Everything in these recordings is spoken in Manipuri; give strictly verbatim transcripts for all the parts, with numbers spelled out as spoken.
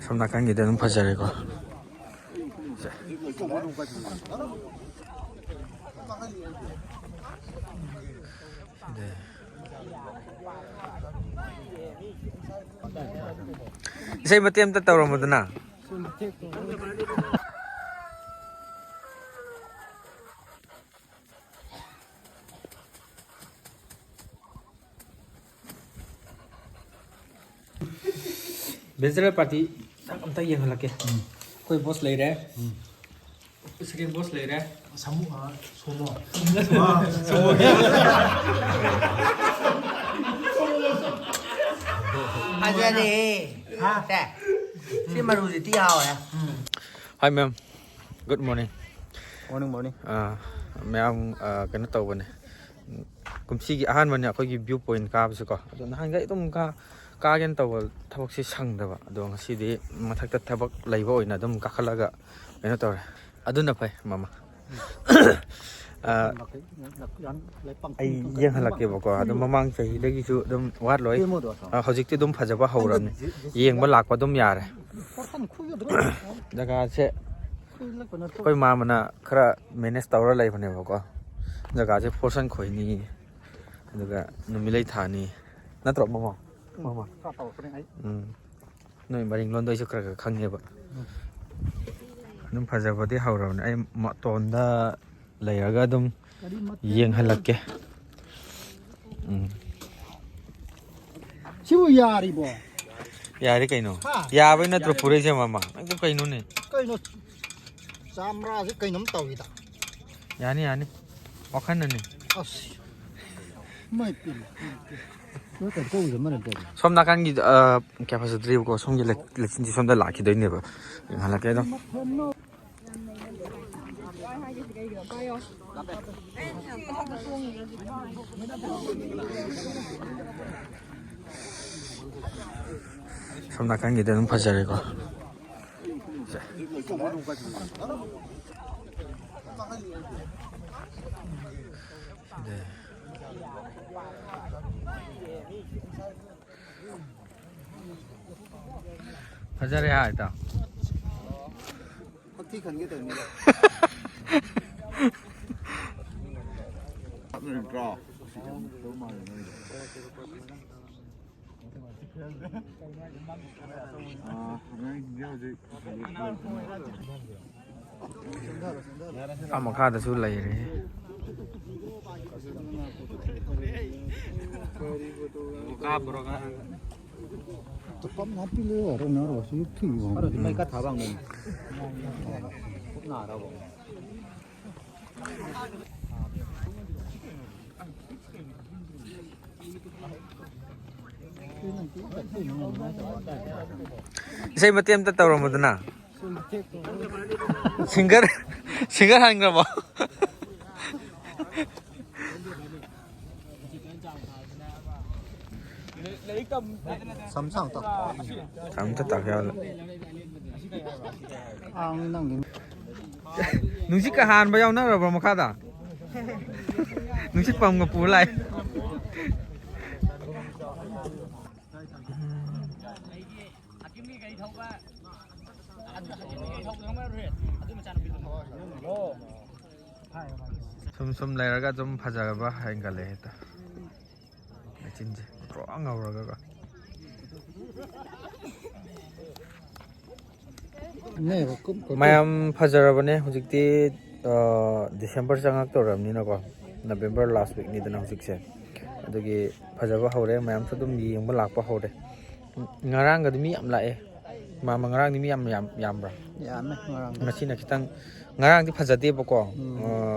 ꯁꯣꯝ ꯅꯥꯀꯟꯒꯤꯗꯤ ꯑꯗꯨꯝ ꯐꯖꯔꯦꯀꯣ꯫ ꯁꯦ꯫ ꯁꯤꯗ꯫ ꯏꯁꯩ ꯃꯇꯦꯛ ꯑꯝꯇ ꯇꯧꯔꯝꯃꯨꯗꯅ꯫ ꯕꯦꯆꯂꯔ ꯄꯥꯔꯇꯤ ꯁꯛ ꯑꯝꯇ ꯌꯦꯡꯍꯜꯂꯛꯀꯦ꯫ ꯑꯩꯈꯣꯏ ꯕꯣꯁ ꯂꯩꯔꯦ꯫ ꯁꯦꯀꯦꯟ ꯕꯣꯁ ꯂꯩꯔꯦ꯫ ꯁꯥꯃꯨ, ꯑ, ꯁꯣꯃꯣ꯫ ꯁꯣꯃꯣ꯫ ꯐꯖꯔꯦ꯫ ꯍꯥ? ꯁꯦ, ꯁꯤ ꯃꯔꯨꯁꯤ ꯊꯤ ꯍꯥꯎꯔꯦ꯫ Hi ma'am, good morning. Morning, morning. ꯑꯥ, ꯃꯌꯥꯝ, ꯑꯥ, ꯀꯩꯅꯣ ꯇꯧꯕꯅꯦ꯫ ꯀꯨꯝꯁꯤꯒꯤ ꯑꯍꯥꯟꯕꯅꯦ ꯑꯩꯈꯣꯏꯒꯤ ꯚ꯭ꯌꯨ ꯄꯣꯏꯟꯠ ꯀꯥꯕꯁꯦꯀꯣ꯫ ꯑꯗꯣ ꯅꯍꯥꯟꯈꯩ ꯑꯗꯨꯝ ꯀꯥ-, ꯀꯥꯒꯦꯅ ꯇꯧꯕ ꯊꯕꯛꯁꯦ ꯁꯪꯗꯕ꯫ ꯑꯗꯣ ꯉꯁꯤꯗꯤ ꯃꯊꯛꯇ ꯊꯕꯛ ꯂꯩꯕ ꯑꯣꯏꯅ ꯑꯗꯨꯝ ꯀꯥꯈꯠꯂꯒ ꯀꯩꯅꯣ ꯇꯧꯔꯦ꯫ ꯑꯗꯨꯅ ꯐꯩ, ꯃꯃꯥ꯫ ꯑꯥ, ꯑꯩ ꯌꯦꯡꯍꯜꯂꯛꯀꯦꯕꯀꯣ꯫ ꯑꯗꯣ ꯃꯃꯥꯡ ꯆꯍꯤꯗꯒꯤꯁꯨ ꯑꯗꯨꯝ ꯋꯥꯠꯂꯣꯏ꯫ ꯑꯥ, ꯍꯧꯖꯤꯛꯇꯤ ꯑꯗꯨꯝ ꯐꯖꯕ ꯍꯧꯔꯕꯅꯤ꯫ ꯌꯦꯡꯕ ꯂꯥꯛꯄ ꯑꯗꯨꯝ ꯌꯥꯔꯦ꯫ ꯖꯒꯥꯁꯦ ꯑꯩꯈꯣꯏ ꯃꯥꯃꯅ ꯈꯔ ꯃꯦꯅꯦꯖ ꯇꯧꯔ ꯂꯩꯕꯅꯦꯕꯀꯣ꯫ ꯖꯒꯥꯁꯦ ꯐꯣꯔꯁꯟ ꯈꯣꯏꯅꯤ, ꯑꯗꯨꯒ ꯅꯨꯃꯤꯠꯂꯩ ꯊꯥꯅꯤ, ꯅꯠꯇ꯭ꯔꯣ ꯃꯃꯥ? ꯃꯃꯥ꯫ ꯎꯝ꯫ ꯅꯣꯏ ꯃꯔꯤꯡ ꯂꯣꯟꯗꯣ ꯑꯩꯁꯨ ꯈꯔ ꯈꯔ ꯈꯪꯉꯦꯕ꯫ ꯑꯗꯨꯝ ꯐꯖꯕꯗꯤ ꯍꯧꯔꯕꯅꯦ꯫ ꯑꯩ ꯃꯇꯣꯟꯗ ꯂꯩꯔꯒ ꯑꯗꯨꯝ ꯌꯦꯡꯍꯜꯂꯛꯀꯦ꯫ ꯎꯝ꯫ ꯁꯤꯕꯨ ꯌꯥꯔꯤꯕꯣ? ꯌꯥꯔꯦ ꯀꯩꯅꯣ꯫ ꯍꯥ? ꯌꯥꯕꯩ ꯅꯠꯇ꯭ꯔꯣ ꯄꯨꯔꯛꯏꯁꯦ, ꯃꯃꯥ? ꯅꯪꯁꯨ ꯀꯩꯅꯣꯅꯦ? ꯀꯩꯅꯣ? ꯆꯥꯝꯃꯔꯥꯁꯦ ꯀꯩꯅꯣꯝ ꯇꯧꯏꯗ꯫ ꯌꯥꯅꯤ, ꯌꯥꯅꯤ꯫ ꯋꯥꯈꯜꯅꯅꯤ꯫ ꯑꯁ꯫ ꯏꯃꯥꯏ ꯄꯦꯝꯃ, ꯏꯃꯥꯏ ꯄꯦꯝꯃ꯫ ꯅꯣꯏ ꯀꯩꯅꯣ ꯇꯧꯕꯁꯦ ꯑꯃ ꯅꯠꯇꯦ꯫ ꯁꯣꯝ ꯅꯥꯀꯟꯒꯤ, ꯑ, ꯀꯌꯥ ꯐꯖꯗ꯭ꯔꯤꯕꯀꯣ, ꯁꯣꯝꯒꯤ ꯂꯩ-, ꯂꯩꯆꯤꯟꯁꯤ ꯁꯣꯝꯗ ꯂꯥꯛꯈꯤꯗꯣꯏꯅꯦꯕ꯫ ꯌꯦꯡꯍꯜꯂꯛꯀꯦ ꯑꯗꯨꯝ꯫ ꯁꯣꯝ ꯅꯥꯀꯟꯒꯤꯗꯤ ꯑꯗꯨꯝ ꯐꯖꯔꯦꯀꯣ꯫ ꯁꯦ꯫ ꯁꯤꯗ꯫ ꯐꯖꯔꯦ ꯍꯥꯏꯗ꯫ ꯍꯛꯊꯤ ꯈꯟꯒꯦ ꯇꯧꯅꯤꯗ꯫ ꯑꯥ ꯃꯈꯥꯗꯁꯨ ꯂꯩꯔꯤ꯫ ꯇꯨꯄꯝ ꯍꯥꯞꯄꯤ ꯂꯩ ꯑꯣꯏꯔꯣ ꯅꯔꯣ ꯁꯤ ꯊꯤ ꯃꯩ ꯀ ꯊꯥꯕ ꯉꯝ꯫ ꯏꯁꯩ ꯃꯇꯦꯛ ꯑꯃꯇ ꯇꯧꯔꯝꯃꯨꯗꯅ꯫ Singer singer ꯍꯟꯈ꯭ꯔꯕꯣ? ꯁꯝ ꯁꯥꯡ ꯇꯧ꯫ ꯑꯝꯇ ꯇꯥꯛꯄ ꯌꯥꯎꯍꯜꯂꯣ꯫ ꯑꯥ, ꯅꯪꯗꯤ꯫ ꯅꯨꯡꯁꯤꯠꯀ ꯍꯥꯟꯕ ꯌꯥꯎꯅꯔꯕ꯭ꯔꯣ ꯃꯈꯥꯗ? ꯅꯨꯡꯁꯤꯠ ꯄꯝꯒ ꯄꯨꯔ ꯂꯥꯛꯑꯦ꯫ ꯁꯨꯝ ꯁꯨꯝ ꯂꯩꯔꯒ ꯑꯗꯨꯝ ꯐꯖꯕ ꯍꯦꯟꯒꯠꯂꯛꯑꯦ ꯍꯦꯛꯇ꯫ ꯃꯦꯆꯤꯟꯁꯦ ꯄꯨꯔꯥ ꯉꯧꯔꯒꯀꯣ꯫ ꯃꯌꯥꯝ ꯐꯖꯔꯕꯅꯦ ꯍꯧꯖꯤꯛꯇꯤ꯫ ꯑ, ꯗꯤꯁꯦꯝꯕꯔ ꯆꯪꯉꯛꯇꯧꯔꯕꯅꯤꯅꯀꯣ, ꯅꯕꯦꯝꯕꯔ ꯂꯥꯁ ꯋꯤꯛꯅꯤꯗꯅ ꯍꯧꯖꯤꯛꯁꯦ꯫ ꯑꯗꯨꯒꯤ ꯐꯖꯕ ꯍꯧꯔꯦ, ꯃꯌꯥꯝꯁꯨ ꯑꯗꯨꯝ ꯌꯦꯡꯕ ꯂꯥꯛꯄ ꯍꯧꯔꯦ꯫ ꯉꯔꯥꯡꯒꯗꯤ ꯃꯤ ꯌꯥꯝ ꯂꯥꯛꯑꯦ꯫ ꯃꯥꯃ, ꯉꯔꯥꯡꯗꯤ ꯃꯤ ꯌꯥꯝ, ꯌꯥꯝ, ꯌꯥꯝꯕ꯭ꯔꯥ? ꯌꯥꯝꯃꯦ ꯉꯔꯥꯡꯗꯤ꯫ ꯉꯁꯤꯅ ꯈꯤꯇꯪ, ꯉꯔꯥꯡꯗꯤ ꯐꯖꯗꯦꯕꯀꯣ꯫ ꯎꯝ꯫ ꯑ,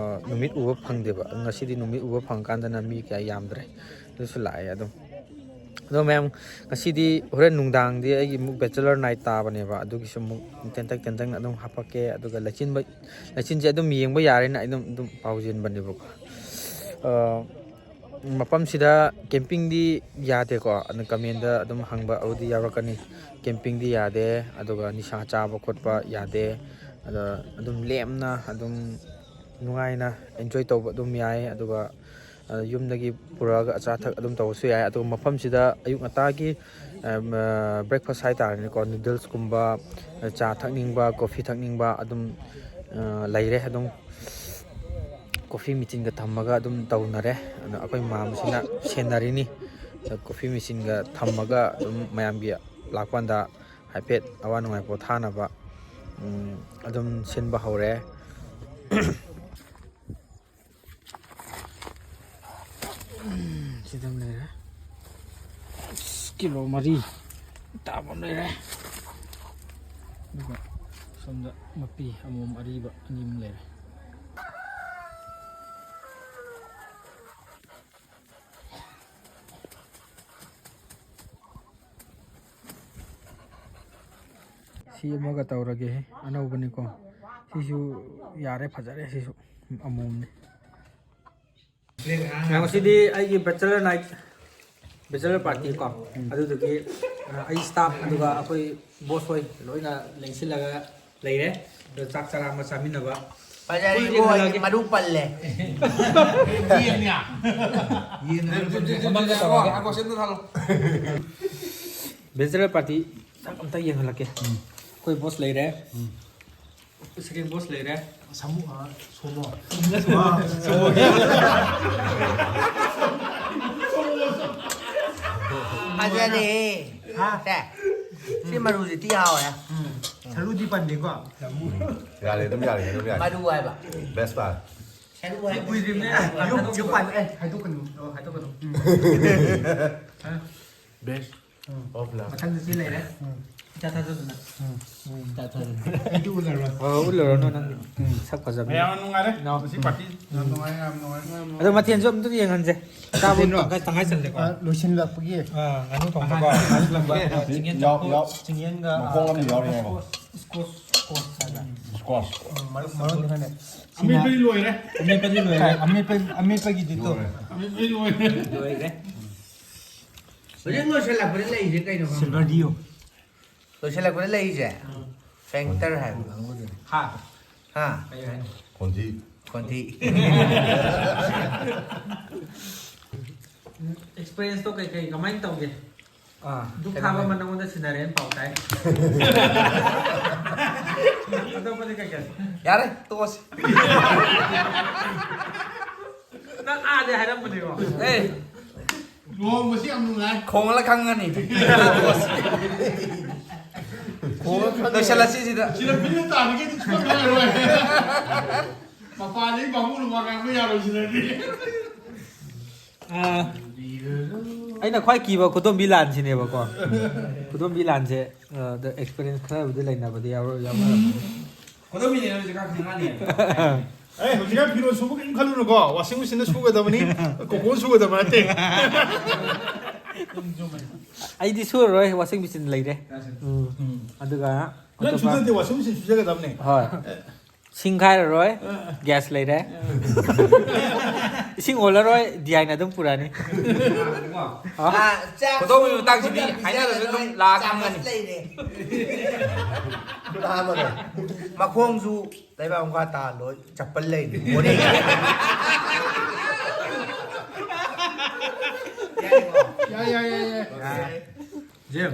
ꯅꯨꯃꯤꯠ ꯎꯕ ꯐꯪꯗꯦꯕ꯫ ꯉꯁꯤꯗꯤ ꯅꯨꯃꯤꯠ ꯎꯕ ꯐꯪꯀꯥꯟꯗꯅ ꯃꯤ ꯀꯌꯥ ꯌꯥꯝꯗ꯭ꯔꯦ꯫ ꯑꯗꯨꯁꯨ ꯂꯥꯛꯑꯦ ꯑꯗꯨꯝ꯫ ꯑꯗꯣ ꯃꯌꯥꯝ, ꯉꯁꯤꯗꯤ ꯍꯣꯔꯦꯟ ꯅꯨꯡꯗꯥꯡꯗꯤ ꯑꯩꯒꯤ ꯑꯃꯨꯛ bachelor night ꯇꯥꯕꯅꯦꯕ꯫ ꯑꯗꯨꯒꯤꯁꯨ ꯑꯃꯨꯛ ꯇꯦꯟꯇꯛ ꯇꯦꯟꯇꯛꯅ ꯑꯗꯨꯝ ꯍꯥꯄꯛꯀꯦ꯫ ꯑꯗꯨꯒ ꯂꯩꯆꯤꯟꯕ-, ꯂꯩꯆꯤꯟꯁꯦ ꯑꯗꯨꯝ ꯌꯦꯡꯕ ꯌꯥꯔꯦꯅ ꯑꯩ ꯑꯗꯨꯝ, ꯑꯗꯨꯝ ꯄꯥꯎꯖꯦꯟꯕꯅꯦꯕꯀꯣ꯫ ꯑ, ꯃꯐꯝꯁꯤꯗ campingꯗꯤ ꯌꯥꯗꯦꯀꯣ꯫ ꯑꯗꯨ comment ꯑꯗꯨꯝ ꯍꯪꯕ ꯑꯗꯨꯗꯤ ꯌꯥꯎꯔꯛꯀꯅꯤ꯫ Campingꯗꯤ ꯌꯥꯗꯦ, ꯑꯗꯨꯒ ꯅꯤꯁꯥ ꯆꯥꯕ ꯈꯣꯠꯄ ꯌꯥꯗꯦ꯫ ꯑꯗ ꯑꯗꯨꯝ ꯂꯦꯝꯅ ꯑꯗꯨꯝ ꯅꯨꯡꯉꯥꯏꯅ enjoy ꯇꯧꯕ ꯑꯗꯨꯝ ꯌꯥꯏ꯫ ꯑꯗꯨꯒ, ꯑ, ꯌꯨꯝꯗꯒꯤ ꯄꯨꯔꯛꯑꯒ ꯑꯆꯥ ꯑꯊꯛ ꯑꯗꯨꯝ ꯇꯧꯕꯁꯨ ꯌꯥꯏ꯫ ꯑꯗꯨꯒ ꯃꯐꯝꯁꯤꯗ ꯑꯌꯨꯛ ꯉꯟꯇꯥꯒꯤ ꯕ꯭ꯔꯦꯛꯐꯥꯁ ꯍꯥꯏꯇꯥꯔꯦꯅꯦꯀꯣ, ꯅꯨꯗꯜꯁꯀꯨꯝꯕ, ꯆꯥ ꯊꯛꯅꯤꯡꯕ, ꯀꯣꯐꯤ ꯊꯛꯅꯤꯡꯕ ꯑꯗꯨꯝ, ꯑ, ꯂꯩꯔꯦ꯫ ꯑꯗꯨꯝ ꯀꯣꯐꯤ ꯃꯦꯆꯤꯟꯒ ꯊꯝꯃꯒ ꯑꯗꯨꯝ ꯇꯧꯅꯔꯦ꯫ ꯑꯗꯣ ꯑꯩꯈꯣꯏ ꯃꯥꯝꯁꯤꯅ ꯁꯦꯟꯅꯔꯤꯅꯤ꯫ ꯑꯗꯣ ꯀꯣꯐꯤ ꯃꯦꯆꯤꯟꯒ ꯊꯝꯃꯒ ꯑꯗꯨꯝ ꯃꯌꯥꯝꯒꯤ ꯂꯥꯛꯄꯀꯥꯟꯗ ꯍꯥꯏꯐꯦꯠ ꯑꯋꯥ ꯅꯨꯡꯉꯥꯏ ꯄꯣꯊꯥꯅꯕ, ꯎꯝ, ꯑꯗꯨꯝ ꯁꯤꯟꯕ ꯍꯧꯔꯦ꯫ ꯁꯤꯗ ꯑꯃ ꯂꯩꯔꯦ꯫ ꯑꯁ, ꯀꯤꯂꯣ ꯃꯔꯤ ꯇꯥꯕ ꯑꯃ ꯂꯩꯔꯦ꯫ ꯑꯗꯨꯒ ꯁꯣꯝꯗ ꯃꯄꯤ ꯑꯃꯣꯝ ꯑꯔꯤꯕ ꯑꯅꯤ ꯑꯃ ꯂꯩꯔꯦ꯫ ꯁꯤ ꯑꯃꯒ ꯇꯧꯔꯒꯦ, ꯑꯅꯧꯕꯅꯤꯀꯣ꯫ ꯁꯤꯁꯨ ꯌꯥꯔꯦ, ꯐꯖꯔꯦ꯫ ꯁꯤꯁꯨ ꯑꯃꯣꯝꯅꯤ꯫ ꯉꯁꯤꯗꯤ ꯑꯩꯒꯤ bachelor night, bachelor party ꯀꯣ, ꯑꯗꯨꯗꯨꯒꯤ, ꯑ, ꯑꯩ staff ꯑꯗꯨꯒ ꯑꯩꯈꯣꯏ boss ꯍꯣꯏ ꯂꯣꯏꯅ ꯂꯦꯡꯁꯤꯜꯂꯒ ꯂꯩꯔꯦ꯫ ꯑꯗꯣ ꯆꯥꯛ ꯆꯔꯥ ꯑꯃ ꯆꯥꯃꯤꯟꯅꯕ꯫ ꯐꯖꯔꯦ, ꯐꯨꯜ ꯏꯕꯣ, ꯑꯩꯒꯤ ꯌꯦꯡꯍꯜꯂꯒꯦ꯫ ꯃꯔꯨ ꯄꯜꯂꯦ꯫ ꯌꯦꯟ ꯌꯥ꯫ ꯌꯦꯟ ꯃꯔꯨ ꯄꯜꯂꯦ꯫ ꯃꯃꯥꯡꯗ ꯇꯧꯔꯒꯦ꯫ Bachelor party ꯆꯥꯛ ꯑꯝꯇ ꯌꯦꯡꯍꯜꯂꯛꯀꯦ꯫ ꯑꯩꯈꯣꯏ boss ꯂꯩꯔꯦ꯫ Second boss ꯂꯩꯔꯦ꯫ ꯁꯥꯃꯨ, ꯑ, ꯁꯣꯃꯣ꯫ ꯐꯖꯔꯦ꯫ ꯍꯥ? ꯁꯦ, ꯁꯤ ꯃꯔꯨꯁꯦ ꯊꯤ ꯍꯥꯎꯔꯦ꯫ ꯁꯔꯨꯗꯤ ꯄꯟꯗꯦꯀꯣ꯫ ꯌꯥꯔꯦ, ꯑꯗꯨꯝ ꯌꯥꯔꯦ, ꯑꯗꯨꯝ ꯌꯥꯔꯦ꯫ ꯃꯔꯨ ꯍꯥꯏꯕ꯫ Best ꯇꯥꯔꯦ꯫ ꯁꯔꯨ ꯍꯥꯏꯕ꯫ ꯀꯨꯏꯗ꯭ꯔꯤꯕꯅꯦ꯫ ꯌꯨꯝ, ꯌꯨꯝ ꯄꯥꯜꯂꯦ꯫ ꯑꯦ, ꯍꯥꯏꯗꯣꯛꯀꯅꯨ꯫ ꯑꯣ, ꯍꯥꯏꯗꯣꯛꯀꯅꯨ꯫ Best of luck꯫ ꯃꯊꯪꯗ ꯁꯤ ꯂꯩꯔꯦ꯫ ꯏꯊꯥ ꯊꯥꯖꯗꯅ꯫ ꯏꯊꯥ ꯊꯥꯖꯗꯅ꯫ ꯑꯩꯗꯤ ꯎꯠꯂꯔꯣꯏ꯫ ꯑ, ꯎꯠꯂꯨꯔꯅꯨ ꯅꯪꯗꯤ꯫ ꯁꯛ ꯐꯖꯕꯅꯤ꯫ ꯃꯌꯥꯝ ꯅꯨꯡꯉꯥꯏꯔꯦ꯫ ꯉꯁꯤ party ꯌꯥꯝ ꯅꯨꯡꯉꯥꯏ, ꯌꯥꯝ ꯅꯨꯡꯉꯥꯏ꯫ ꯑꯗꯣ ꯃꯊꯦꯜꯁꯨ ꯑꯝꯇ ꯌꯦꯡꯍꯟꯁꯦ꯫ ꯆꯥꯕ ꯀꯩꯅꯣ? ꯇꯪꯈꯥꯏ, ꯇꯪꯈꯥꯏ ꯆꯜꯂꯦꯀꯣ꯫ ꯑ, ꯂꯣꯏꯁꯤꯜꯂꯛꯄꯒꯤ꯫ ꯑ, ꯉꯥꯅꯨ ꯊꯣꯡꯕꯀꯣ꯫ ꯑꯍꯥꯟꯕ ꯂꯣꯏꯁꯤꯜꯂꯛꯄꯒꯤ꯫ ꯆꯤꯡꯌꯦꯟ ꯌꯥꯎ, ꯆꯝꯐꯨꯠ, ꯌꯥꯎ꯫ ꯆꯤꯡꯌꯦꯟꯒ, ꯃꯈꯣꯡ ꯑꯃ ꯌꯥꯎꯔꯤ ꯍꯥꯏꯕ꯫ Squash, squash ꯍꯥꯏꯕ꯫ Squash꯫ ꯎꯝ, ꯃꯔꯨ-, ꯃꯔꯨꯗꯤ ꯈꯪꯗꯦ꯫ ꯑꯃꯦꯠꯄꯗꯤ ꯂꯣꯏꯔꯦ꯫ ꯑꯃꯦꯠꯄꯗꯤ ꯂꯣꯏꯔꯦ꯫ ꯑꯃꯦꯠꯄ-, ꯑꯃꯦꯠꯄꯒꯤꯗꯤ ꯇꯣ-, ꯂꯣꯏꯔꯦ꯫ ꯑꯃꯦꯠꯄꯗꯤ ꯂꯣꯏꯔꯦ꯫ ꯂꯣꯏꯔꯦ꯫ ꯍꯧꯖꯤꯛ ꯂꯣꯏꯁꯤꯜꯂꯛꯄꯗ ꯂꯩꯔꯤꯁꯦ ꯀꯩꯅꯣ ꯈꯪꯕ꯭ꯔꯥ? Silver Dio꯫ ꯂꯣꯏꯁꯤꯜꯂꯛꯄꯗ ꯂꯩꯔꯤꯁꯦ? ꯎꯝ꯫ Fainter ꯍꯥꯏꯕ ꯀꯥꯡꯕꯨꯗꯨꯅꯤ꯫ ꯍꯥ? ꯍꯥ? ꯀꯩ ꯍꯥꯏꯅꯣ? ꯈꯣꯟꯊꯤ꯫ ꯈꯣꯟꯊꯤ꯫ Experience ꯇꯣ ꯀꯩ ꯀꯩ ꯀꯃꯥꯏꯅ ꯇꯧꯒꯦ? ꯑꯥ, ꯙꯨꯞ ꯊꯥꯕ ꯑꯃ ꯅꯉꯣꯟꯗ ꯁꯤꯟꯅꯔꯦꯅ ꯄꯥꯎ ꯇꯥꯏ꯫ ꯑꯇꯣꯞꯄꯗꯤ ꯀꯩ ꯀꯩ? ꯌꯥꯔꯦ, ꯇꯣꯛꯑꯁꯤ꯫ ꯅꯪ ꯑꯥꯗꯤ ꯍꯥꯏꯔꯝꯕꯅꯦꯀꯣ꯫ ꯑꯦ, ꯂꯨꯍꯣꯡꯕꯁꯤ ꯌꯥꯝ ꯅꯨꯡꯉꯥꯏ꯫ ꯈꯣꯡꯂ ꯈꯪꯉꯅꯤ꯫ ꯈꯣꯡꯂ ꯈꯪꯉꯅꯤ꯫ ꯂꯣꯏꯁꯤꯜꯂꯁꯤ ꯁꯤꯗ꯫ ꯁꯤꯗ ꯐꯤꯂꯝ ꯇꯥꯔꯤꯉꯩꯗꯤ ꯁꯨꯡꯉꯥꯏ ꯉꯥꯏꯔꯣꯏ꯫ ꯃꯄꯥꯟꯗꯒꯤ ꯕꯥꯃꯣꯟ ꯋꯥ ꯉꯥꯡꯕ ꯌꯥꯔꯣꯏ ꯁꯤꯗꯗꯤ꯫ ꯑꯥ, ꯑꯩꯅ ꯈ꯭ꯋꯥꯏ ꯀꯤꯕ ꯈꯨꯗꯣꯝꯕꯤ ꯂꯥꯟꯁꯤꯅꯦꯕꯀꯣ꯫ ꯈꯨꯗꯣꯝꯕꯤ ꯂꯥꯟꯁꯦ, ꯑ, ꯗ experience ꯈꯔꯕꯨꯗꯤ ꯂꯩꯅꯕꯗꯤ ꯌꯥꯎꯔ-, ꯌꯥꯎꯅꯔꯝꯃꯅꯤ꯫ ꯈꯨꯗꯣꯝꯕꯤꯅꯦ ꯍꯧꯖꯤꯛꯀꯥꯟ ꯈꯪꯉꯛꯑꯅꯤ꯫ ꯑꯦ, ꯍꯧꯖꯤꯛꯀꯥꯟ ꯐꯤꯔꯣꯜ ꯁꯨꯕ ꯀꯔꯤꯝ ꯈꯜꯂꯨꯅꯨꯀꯣ, washing machine ꯗ ꯁꯨꯒꯗꯕꯅꯤ, ꯀꯣꯀꯣꯟ ꯁꯨꯒꯗꯕ ꯅꯠꯇꯦ꯫ ꯑꯩꯗꯤ ꯁꯨꯔꯔꯣꯏ, washing machine ꯂꯩꯔꯦ꯫ ꯎꯝ꯫ ꯎꯝ꯫ ꯑꯗꯨꯒ ꯅꯪ ꯑꯇꯣꯞꯄ ꯁꯨꯗꯗꯤ washing machine ꯁꯨꯖꯒꯗꯕꯅꯦ꯫ ꯍꯣꯏ꯫ ꯁꯤꯡ ꯈꯥꯏꯔꯔꯣꯏ, ꯑ꯫ Gas ꯂꯩꯔꯦ꯫ ꯑ꯫ ꯏꯁꯤꯡ ꯑꯣꯜꯂꯔꯣꯏ, ꯗꯤꯌꯥꯏꯅ ꯑꯗꯨꯝ ꯄꯨꯔꯛꯑꯅꯤ꯫ ꯍꯥ? ꯑ, ꯆꯥꯛ ꯈꯨꯗꯣꯝꯒꯤ ꯃꯇꯥꯡꯁꯤꯗꯤ ꯈꯨꯗꯣꯝ ꯍꯥꯏꯅꯔꯁꯨ ꯑꯗꯨꯝ ꯄꯤꯖꯔꯔꯣꯏ, ꯂꯥꯛꯑ ꯆꯥꯃꯁ ꯈꯪꯉꯅꯤ꯫ ꯂꯩꯔꯦ꯫ ꯃꯈꯣꯡꯁꯨ ꯂꯩꯕꯥꯛ ꯃꯈꯥ ꯇꯥꯍꯜꯂꯣꯏ, ꯆꯄꯜ ꯂꯩꯔꯦ꯫ ꯃꯣꯔꯦ꯫ ꯌꯥꯏ, ꯌꯥꯏ, ꯌꯥꯏ, ꯌꯥꯏ꯫ ꯖꯦꯝ,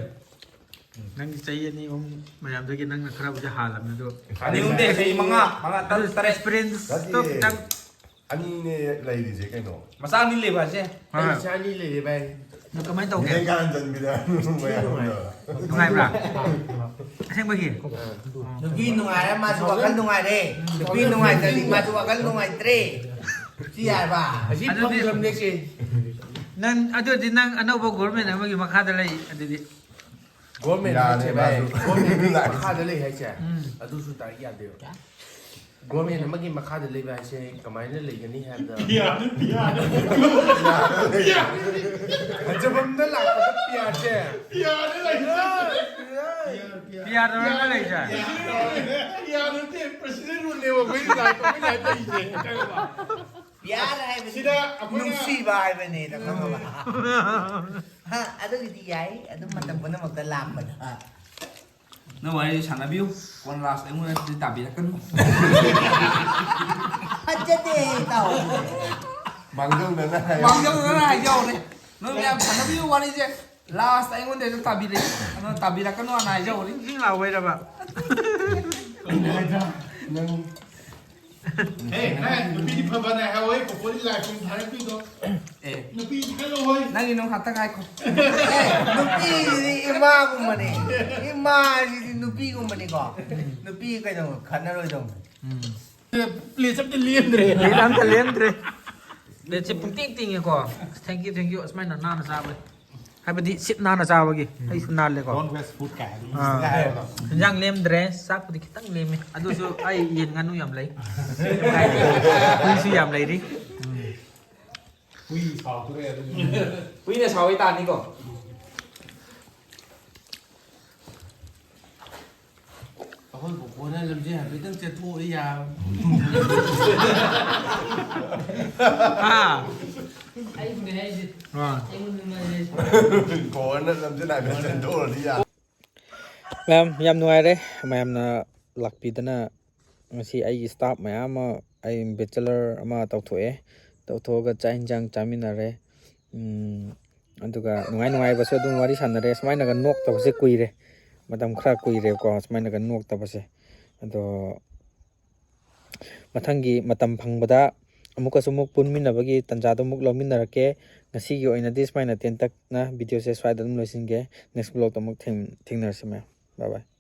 ꯅꯪꯒꯤ ꯆꯍꯤ ꯑꯅꯤ ꯑꯍꯨꯝ ꯃꯌꯥꯝꯗꯒꯤ ꯅꯪꯅ ꯈꯔꯕꯨꯗꯤ ꯍꯥꯜꯂꯕꯅꯤ ꯑꯗꯣ꯫ ꯑꯅꯤ ꯑꯍꯨꯝꯗꯤ ꯆꯍꯤ ꯃꯉꯥ, ꯃꯉꯥ, ꯇꯔꯨꯛ, ꯑꯗꯨ ꯇꯔꯦꯠ꯫ Experience ꯇꯣ ꯅꯠꯇꯦ꯫ ꯈꯤꯇꯪ ꯑꯅꯤꯅꯦ ꯂꯩꯔꯤꯁꯦ ꯀꯩꯅꯣ? ꯃꯆꯥ ꯑꯅꯤ ꯂꯩꯕ ꯍꯥꯏꯁꯦ? ꯍꯣꯏ꯫ ꯑꯩ ꯏꯆꯥ ꯑꯅꯤ ꯂꯩꯔꯦ ꯚꯥꯏ꯫ ꯑꯗꯨ ꯀꯃꯥꯏꯅ ꯇꯧꯒꯦ? ꯅꯤꯡꯊꯧ ꯀꯥꯟ ꯆꯟꯕꯤꯗ ꯃꯌꯥꯝꯗꯣ꯫ ꯅꯨꯡꯉꯥꯏꯕ꯭ꯔꯥ? ꯑꯁꯦꯡꯕꯒꯤ? ꯅꯨꯄꯤ ꯅꯨꯡꯉꯥꯏꯔꯦ, ꯃꯥꯁꯨ ꯋꯥꯈꯜ ꯅꯨꯡꯉꯥꯏꯔꯦ꯫ ꯅꯨꯄꯤ ꯅꯨꯡꯉꯥꯏꯇ꯭ꯔꯗꯤ ꯃꯥꯁꯨ ꯋꯥꯈꯜ ꯅꯨꯡꯉꯥꯏꯇ꯭ꯔꯦ꯫ ꯁꯤ ꯌꯥꯔꯕ? ꯑꯁꯤ ꯑꯗꯨꯗꯤ ꯐꯪꯗ꯭ꯔꯕꯅꯦ ꯁꯤ꯫ ꯅꯪ, ꯑꯗꯨꯗꯤ ꯅꯪ ꯑꯅꯧꯕ government ꯑꯃꯒꯤ ꯃꯈꯥꯗ ꯂꯩ ꯑꯗꯨꯗꯤ꯫ Government ꯌꯥꯔꯦ, ꯅꯠꯇꯦ ꯚꯥꯏ꯫ ꯃꯥꯁꯨ꯫ Government ꯃꯈꯥꯗ ꯂꯩ ꯍꯥꯏꯁꯦ꯫ ꯎꯝ꯫ ꯑꯗꯨꯁꯨ direct ꯌꯥꯗꯦꯕ꯫ Government ꯑꯃꯒꯤ ꯃꯈꯥꯗ ꯂꯩꯕ ꯍꯥꯏꯁꯦ ꯀꯃꯥꯏꯅ ꯂꯩꯒꯅꯤ ꯍꯥꯏꯕꯗ, ꯄꯤꯌꯥꯔ, ꯄꯤꯌꯥꯔ꯫ ꯄꯤꯌꯥꯔ꯫ ꯐꯖꯐꯝꯗ ꯂꯥꯛꯄꯗ ꯄꯤꯌꯥꯔꯁꯦ꯫ ꯄꯤꯌꯥꯔꯗ ꯂꯩꯁꯦ꯫ ꯄꯤꯌꯥꯔ꯫ ꯄꯤꯌꯥꯔꯗ ꯂꯩꯁꯦ꯫ ꯄꯤꯌꯥꯔ ꯅꯠꯇꯦ, president rule ꯅꯦꯕ ꯑꯩꯈꯣꯏ life, ꯑꯩꯈꯣꯏ life ꯂꯩꯁꯦ꯫ ꯄꯤꯌꯥꯔ ꯍꯥꯏꯕꯁꯤ ꯁꯤꯗ ꯑꯩꯈꯣꯏꯅ ꯅꯨꯡꯁꯤꯕ ꯍꯥꯏꯕꯅꯦ, ꯈꯪꯉꯕ? ꯍꯥ, ꯑꯗꯨꯒꯤꯗꯤ ꯌꯥꯏ, ꯑꯗꯨꯝ ꯃꯇꯝ ꯄꯨꯝꯅꯃꯛꯇ ꯂꯥꯛꯄꯗ꯫ ꯅꯪ ꯋꯥꯔꯤ ꯁꯥꯟꯅꯕꯤꯌꯨ, ꯀꯣꯟꯅ last ꯑꯩꯉꯣꯟꯗꯗꯤ ꯇꯥꯕꯤꯔꯛꯀꯅꯨ꯫ ꯐꯠꯖꯗꯦ, ꯏꯇꯥꯎ꯫ ꯃꯥꯡꯖꯧꯅꯅ ꯍꯥꯏꯌꯣ꯫ ꯃꯥꯡꯖꯧꯅꯅ ꯍꯥꯏꯖꯍꯧꯔꯦ꯫ ꯅꯣꯏ ꯃꯌꯥꯝ ꯁꯥꯟꯅꯕꯤꯌꯨ ꯋꯥꯔꯤꯁꯦ꯫ ꯂꯥꯁꯇ ꯑꯩꯉꯣꯟꯗ ꯍꯦꯛꯇ ꯇꯥꯕꯤꯔꯛꯏ꯫ ꯑꯗꯨꯅ ꯇꯥꯕꯤꯔꯛꯀꯅꯨ ꯍꯥꯏꯅ ꯍꯥꯏꯖꯍꯧꯔꯤ꯫ ꯏꯁꯤꯡ ꯂꯥꯎꯕꯩꯔꯕ? ꯅꯪ ꯍꯦ, ꯅꯪ ꯅꯨꯄꯤꯗꯤ ꯐꯕ ꯅꯥꯏ ꯍꯥꯏꯍꯧꯋꯦ, ꯄꯣꯄꯣꯗꯤ ꯂꯥꯏ ꯈꯨꯔꯨꯝ ꯊꯥꯔꯛꯄꯤꯗꯣ꯫ ꯑꯦ, ꯅꯨꯄꯤꯗꯤ ꯈꯔ ꯂꯧꯍꯣꯏ꯫ ꯅꯪꯒꯤ ꯅꯨꯡ ꯉꯥꯛꯇ ꯉꯥꯏꯈꯣ꯫ ꯑꯦ, ꯅꯨꯄꯤꯁꯤꯗꯤ ꯏꯃꯥꯒꯨꯝꯕꯅꯦ꯫ ꯏꯃꯥꯁꯤꯗꯤ ꯅꯨꯄꯤꯒꯨꯝꯕꯅꯤꯀꯣ꯫ ꯅꯨꯄꯤ ꯀꯩꯗꯧꯕ ꯈꯠꯅꯔꯣꯏꯗꯧꯕ꯫ ꯄ꯭ꯂꯦꯠꯁꯦ ꯑꯝꯇ ꯂꯦꯝꯗ꯭ꯔꯦ꯫ ꯄ꯭ꯂꯦꯠ ꯑꯝꯇ ꯂꯦꯝꯗ꯭ꯔꯦ꯫ ꯄ꯭ꯂꯦꯠꯁꯦ ꯄꯨꯡꯇꯤꯡ ꯇꯤꯡꯉꯦꯀꯣ꯫ Thank you, thank you꯫ ꯑꯁꯨꯃꯥꯏꯅ ꯅꯥꯟꯅ ꯆꯥꯕ꯫ ꯍꯥꯏꯕꯗꯤ ꯁꯤꯠ ꯅꯥꯟꯅ ꯆꯥꯕꯒꯤ꯫ ꯑꯩꯁꯨ ꯅꯥꯜꯂꯦꯀꯣ꯫ Don't waste food ꯀꯥꯏ ꯑꯗꯨꯝ ꯑꯥ꯫ ꯍꯥꯏꯕꯗꯣ꯫ ꯏꯟꯖꯥꯡ ꯂꯦꯝꯗ꯭ꯔꯦ꯫ ꯆꯥꯛꯄꯨꯗꯤ ꯈꯤꯇꯪ ꯂꯦꯝꯃꯤ꯫ ꯑꯗꯨꯁꯨ ꯑꯩ ꯌꯦꯟ ꯉꯥꯅꯨ ꯌꯥꯝ ꯂꯩ꯫ ꯍꯨꯏꯁꯨ ꯌꯥꯝ ꯂꯩꯔꯤ꯫ ꯍꯨꯏ ꯁꯥꯎꯗꯣꯔꯦ ꯑꯗꯨꯗꯤ꯫ ꯍꯨꯏꯅ ꯁꯥꯎꯋꯦ ꯇꯥꯅꯤꯀꯣ꯫ ꯑꯩꯈꯣꯏ ꯄꯣꯄꯣꯅ ꯂꯝꯖꯦꯜ ꯍꯥꯏꯐꯦꯠꯇꯪ ꯆꯦꯟꯊꯣꯛꯑ ꯌꯥꯕ꯫ ꯑꯥ꯫ ꯑꯩꯕꯨꯅꯦ ꯍꯥꯏꯁꯦ꯫ ꯑꯥ꯫ ꯑꯩꯉꯣꯟꯗ ꯉꯥꯏꯔꯦ꯫ ꯄꯣꯄꯣꯅ ꯂꯝꯖꯦꯜ ꯍꯥꯏꯐꯦꯠ ꯆꯦꯟꯊꯣꯛꯑꯗꯤ ꯌꯥ ꯃꯌꯥꯝ ꯌꯥꯝ ꯅꯨꯡꯉꯥꯏꯔꯦ ꯃꯌꯥꯝꯅ ꯂꯥꯛꯄꯤꯗꯅ꯫ ꯉꯁꯤ ꯑꯩꯒꯤ staff ꯃꯌꯥꯝ ꯑꯃ, ꯑꯩ bachelor ꯑꯃ ꯇꯧꯊꯣꯛꯑꯦ꯫ ꯇꯧꯊꯣꯛꯑꯒ ꯆꯥꯛ ꯌꯦꯟꯁꯥꯡ ꯆꯥꯃꯤꯟꯅꯔꯦ꯫ ꯎꯝ, ꯑꯗꯨꯒ ꯅꯨꯡꯉꯥꯏ ꯅꯨꯡꯉꯥꯏꯕꯁꯨ ꯑꯗꯨꯝ ꯋꯥꯔꯤ ꯁꯥꯟꯅꯔꯦ꯫ ꯁꯨꯃꯥꯏꯅꯒ ꯅꯣꯛꯇꯕꯁꯦ ꯀꯨꯏꯔꯦ꯫ ꯃꯇꯝ ꯈꯔ ꯀꯨꯏꯔꯦꯕꯀꯣ ꯁꯨꯃꯥꯏꯅꯒ ꯅꯣꯛꯇꯕꯁꯦ꯫ ꯑꯗꯣ ꯃꯊꯪꯒꯤ ꯃꯇꯝ ꯐꯪꯕꯗ ꯑꯃꯨꯛꯀꯁꯨ ꯑꯃꯨꯛ ꯄꯨꯟꯃꯤꯟꯅꯕꯒꯤ ꯇꯥꯟꯖꯥꯗꯣ ꯑꯃꯨꯛ ꯂꯧꯃꯤꯟꯅꯔꯛꯀꯦ꯫ ꯉꯁꯤꯒꯤ ꯑꯣꯏꯅꯗꯤ ꯁꯨꯃꯥꯏꯅ ꯇꯦꯟꯇꯛꯅ videoꯁꯦ ꯁ꯭ꯋꯥꯏꯗ ꯑꯗꯨꯝ ꯂꯣꯏꯁꯤꯟꯒꯦ꯫ Next vlogꯇ ꯑꯃꯨꯛ ꯊꯦꯡ-, ꯊꯦꯡꯅꯔꯁꯤ ꯃꯌꯥꯝ꯫ Bye bye꯫